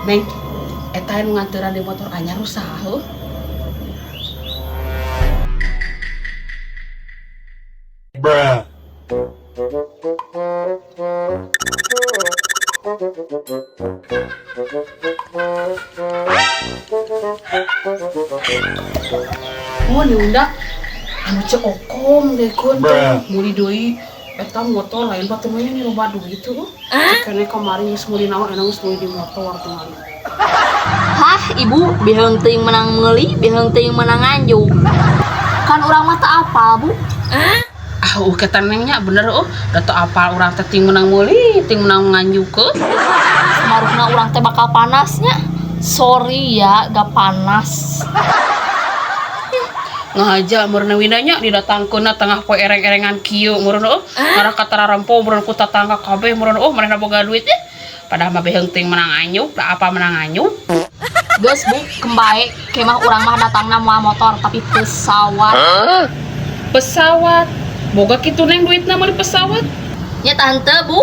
Neng, eta nu nganteran di motor anyar nu saha heuh? Bruh. Oh, diundak anu Ceu Okom dekeun teh Bruh. meuli deui eta motor lain batur mah nya loba duit tuh. Cek kamari geus meuli naon, enak geus meuli di motor tinggal. Hah, ibu, biheung teuing menang meuli, biheung teuing menang nganjuk. Kan urang mah teu apal, Bu. Ah, kita nengnya bener oh, da teu apal urang teh ting menang meuli, ting menang nganjuk. Samarukna urang teh bakal panasnya. Sorry ya, gak panas. Ngahaja meureun windanya didatangkeunna tengah poe ereng-erengan kieu meureun oh, ngarah ka tararempo meureun ku tatangga kabeh meureun oh, manehna boga duit eh. Padahal mah beheung ting menang anyuk, da apa menang anyuk. Geus, Bu, kembae kemah urang mah datangna moal motor tapi pesawat. Pesawat. Boga kitu neng duitna meuli pesawat. Nya tante, Bu.